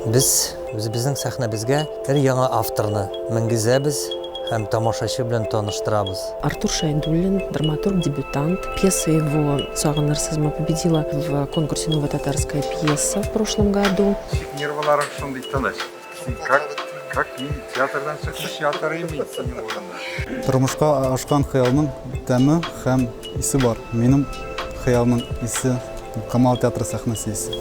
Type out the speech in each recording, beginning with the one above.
Без үзебезнең сәхнәбезгә бер яңа авторны менгезәбез һәм тамашачы белән таныштырабыз. Артур Шайдуллин, драматург, дебютант. Пьеса его «Сагынырсызмы» победила в конкурсе «Новая татарская пьеса» в прошлом году. Нервыларың шундый тыныч. Син как, как мин театрдан чыккач ятар идем мин синең урында. Тормышка ашкан хыялның тәме һәм исе бар. Минем хыялның исе Камал театры сәхнәсе исе.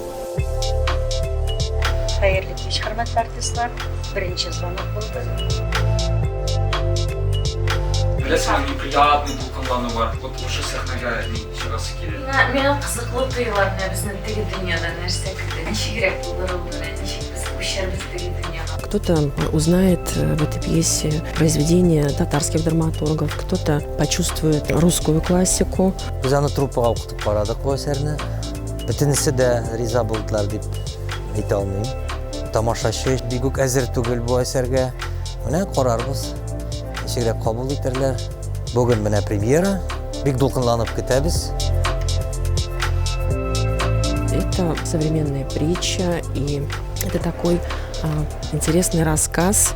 Хәерле кич, хөрмәтле артистлар. Беренче звонок булды. Беләсеңме, неприятный дулкынлану бар. Вот шушы сәхнәгә ни чыгасы килә. Менә миңа кызыклы тоела, менә безне теге дөньяда нәрсә көтә. Ничегрәк булыр ул, менә ничек без күчәрбез теге дөньяга. Кто-то узнает в этой пьесе произведения татарских драматургов, кто-то почувствует русскую классику. Без аны труппага укытып карадык бу әсәрне. Бөтенесе дә риза булдылар дип әйтә алмыйм. Тамашачы бик үк әзер түгел бу әсәргә. Менә карарбыз, ничегрәк кабул итәрләр. Бүген менә премьера. Бик дулкынланып көтәбез. Это современная притча, и это такой интересный рассказ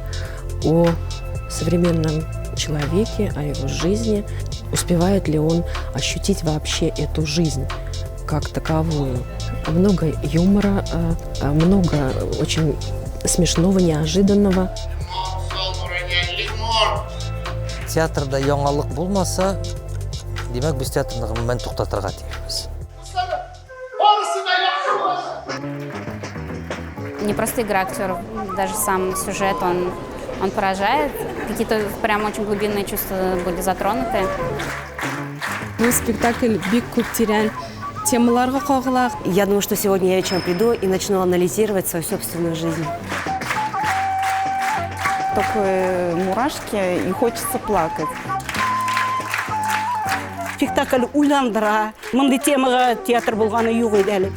о современном человеке, о его жизни. Успевает ли он ощутить вообще эту жизнь как таковую? Много юмора, много очень смешного, неожиданного. Театрда яңалык булмаса, димәк, без театрны гомумән туктатырга тиешбез. Не просто игра актеров, даже сам сюжет, он поражает. Какие-то прям очень глубинные чувства были затронуты. Бу спектакль бик күп тирән темаларга кагыла. Я думаю, что сегодня я вечером приду и начну анализировать свою собственную жизнь. Только мурашки, и хочется плакать. Спектакль уйландыра. Мондый темага театр булганы юк иде әле.